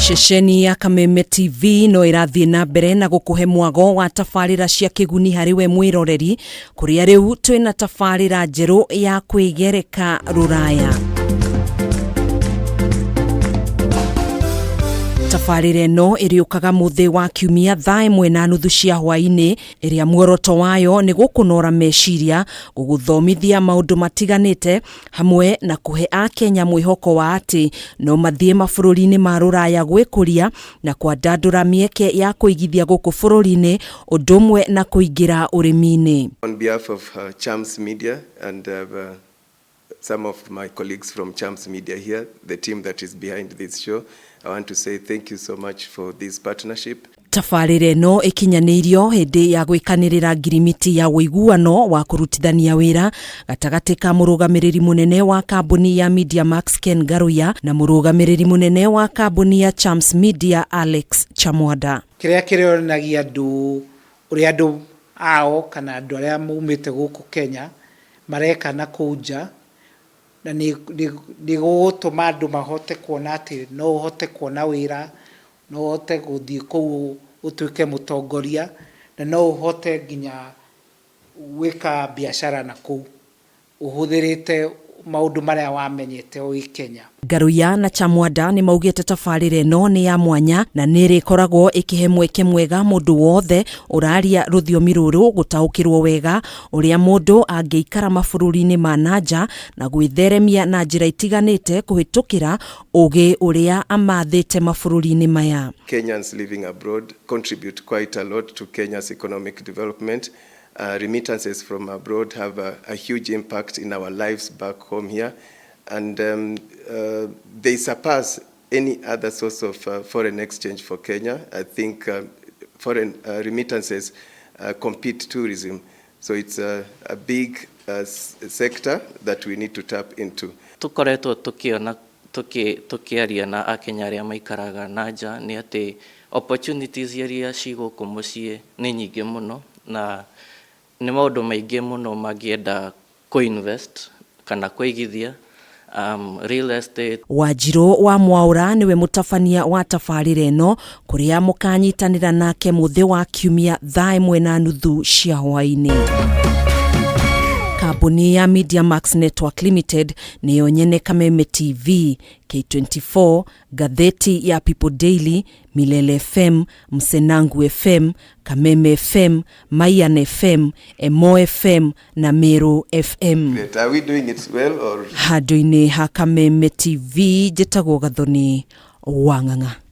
Ceceni ya Kameme TV no ĩrathiĩ na mbere na gũkũhe mwago wa tabarĩra cia kĩguni harĩ we mwĩroreri, kũrĩa rĩu twĩna tabarĩra njerũ ya kwĩgereka rũraya. Tabarĩra ĩno ĩrĩũkaga mũthĩ wa Kiumia thaa 1:30 cia hwaĩ-inĩ, ĩrĩa muoroto wayo nĩ gũkũnora meciria, gũgũthomithia maũndũ matiganĩte hamwe na kũhe Akenya mwĩhoko wa atĩ no mathiĩ mabũrũri-inĩ ma rũraya gwĩkũria na kwandandũra mĩeke ya kũigithia gũkũ bũrũri-inĩ, ũndũ ũmwe na kũingĩra ũrĩmi-inĩ. On behalf of Chams Media and some of my colleagues from Chams Media here, the team that is behind this show, I want to say thank you so much for this partnership. Tabarĩra ĩno ĩkinyanĩirio hĩndĩ ya gwĩkanĩrĩra ngirimiti ya ũiguano wa kũrutithania wĩra gatagatĩ ka mũrũgamĩrĩri mũnene wa kambuni ya Media Max Ken Ngaruiya na mũrũgamĩrĩri mũnene wa kambuni ya Chams Media Alex Chamwada. Kĩrĩa kĩronanagia andũ ũrĩa andũ ao kana andũ arĩa maumĩte gũkũ Kenya mareka na kũu nja, na nĩ gũgũtũma andũ mahote kuona atĩ no ũhote kuona wĩra, no ũhote gũthiĩ kũu ũtuĩke mũtongoria, na no ũhote nginya gwĩka biacara na kũu ũhũthĩrĩte maũndũ marĩa wamenyete wĩ Kenya. Ngaruiya na Chamwada nĩ maugĩte tabarĩra ĩno nĩ ya mwanya na nĩ ĩrĩkoragwo ĩkĩhe mweke mwega mũndũ wothe ũraria rũthiomi rũrũ gũtaũkĩrwo wega ũrĩa mũndũ angĩikara mabũrũri-inĩ ma nanja na gwĩtheremia na njĩra itiganĩte kũhĩtũkĩra ũgĩ ũrĩa amathĩte mabũrũri-inĩ maya. Kenyans living abroad contribute quite a lot to Kenya's economic development. Remittances from abroad have a huge impact in our lives back home here, and they surpass any other source of foreign exchange for Kenya. I think foreign remittances compete tourism, so it's a big sector that we need to tap into. Tukoretwo tukiona tukiaria na Akenya arĩa maikaraga na nja nĩ atĩ opportunities iria ci gũkũ mũciĩ nĩ nyingĩ mũno, na nĩ maũndũ maingĩ mũno mangĩenda kũ-invest kana kũigithia, real estate. Wanjirũ wa Mwaũra nĩwe mũtabania wa tabarĩra ĩno, kũrĩa mũkanyitanĩra nake mũthĩ wa Kiumia thaa 1:30 cia hwaĩ-inĩ. Kambuni ya Media Max Network Limited nĩyo nyene Kameme TV, K24, ngathĩti ya People Daily, Milele FM, Msenangu FM, Kameme FM, Mayan FM, Emo FM na Meru FM. Great. Are we doing it well or? Handũ-inĩ ha Kameme TV njĩtagwo Gathoni Wang'ang'a.